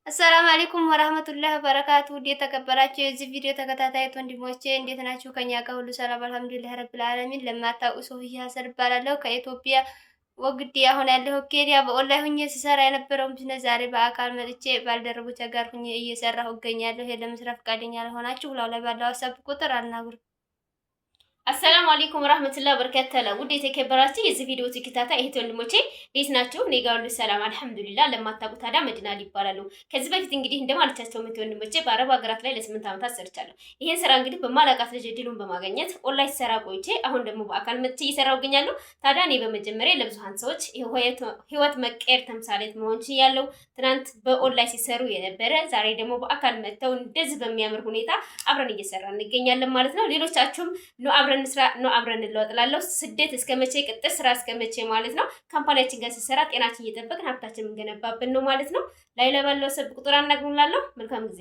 السلام عليكم ورحمة الله وبركاته። ውድ የተከበራችሁ የዚህ ቪዲዮ ተከታታይ ወንድሞቼ እንዴት ናችሁ? ከኛ ጋር ሁሉ ሰላም الحمد لله رب العالمين። ለማታውቁ ሶፊያ ሀሰን እባላለሁ ከኢትዮጵያ ወግዲ። አሁን ያለሁ ኬንያ በኦንላይን ሁኜ ስሰራ የነበረውን ቢዝነስ ዛሬ በአካል መጥቼ ባልደረቦቼ ጋር ሁኜ እየሰራሁ እገኛለሁ። ይሄን ለመስራት ፈቃደኛ ለሆናችሁ ላው ላይ ባለው WhatsApp ቁጥር አናግሩ። السلام عليكم ورحمة الله وبركاته። ውድ የተከበራችሁ የዚህ ቪዲዮ ተከታታይ እህት ወንድሞቼ እንዴት ናችሁ? እኔ ጋር ሁሉ ሰላም الحمد لله። ለማታውቁ ታዲያ መዲና ይባላሉ። ከዚህ በፊት እንግዲህ እንደማለቻቸው እህት ወንድሞቼ በአረብ ሀገራት ላይ ለ8 ዓመታት ሰርቻለሁ። ይሄን ስራ እንግዲህ በማላውቃት ልጅ እድሉን በማግኘት ኦንላይን ሰራ ቆይቼ አሁን ደግሞ በአካል መጥቼ እየሰራሁ እገኛለሁ። ታዲያ እኔ በመጀመሪያ ለብዙሃን ሰዎች ህይወት መቀየር ተምሳሌት መሆን ችያለሁ። ትናንት በኦንላይን ሲሰሩ የነበረ ዛሬ ደግሞ በአካል መጥተው እንደዚህ በሚያምር ሁኔታ አብረን እየሰራ እንገኛለን ማለት ነው። ሌሎቻችሁም ኑ አብረን እንስራ፣ ኑ አብረን እንለወጥ እላለሁ። ስደት እስከ መቼ? ቅጥር ስራ እስከ መቼ ማለት ነው። Company ያችን ጋር ሲሰራ ጤናችን እየጠበቅን ሀብታችን የምንገነባብን ነው ማለት ነው። ላይ ለባለው ሰብ ቁጥር አናግሩን እላለሁ። መልካም ጊዜ።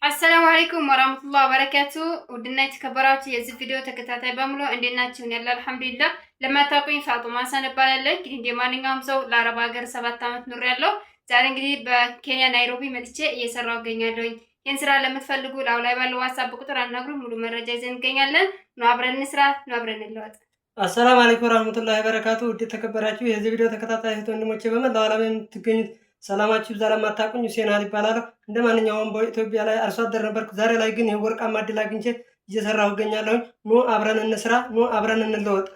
السلام عليكم ورحمة الله وبركاته። ውድና የተከበራችሁ የዚህ ቪዲዮ ተከታታይ በሙሉ እንዴት ናችሁ? ያለ الحمد لله። ለማታውቁኝ ፋጡማ ሀሰን እባላለሁ። እንግዲህ እንደ ማንኛውም ሰው ለአረብ ሀገር 7 ዓመት ኑሬያለሁ። ዛሬ እንግዲህ በኬንያ ናይሮቢ መጥቼ እየሰራሁ እገኛለሁኝ። ይህን ስራ ለምትፈልጉ ላው ላይ ባለው WhatsApp ቁጥር አናግሩ። ሙሉ መረጃ ይዘን እንገኛለን። ኑ አብረን እንስራ፣ ኑ አብረን እንለወጥ። السلام عليكم ورحمة الله وبركاته። ውድ የተከበራችሁ የዚህ ቪዲዮ ተከታታይ እህት ወንድሞቼ በመላው ዓለም የምትገኙት ሰላማችሁ ይብዛ። ለማታውቁኝ ሁሴን አሊ እባላለሁ። እንደ ማንኛውም በኢትዮጵያ ላይ አርሶ አደር ነበርኩ። ዛሬ ላይ ግን ይህ ወርቃማ እድል አግኝቼ እየሰራሁ እገኛለሁ። ኑ አብረን እንስራ፣ ኑ አብረን እንለወጥ።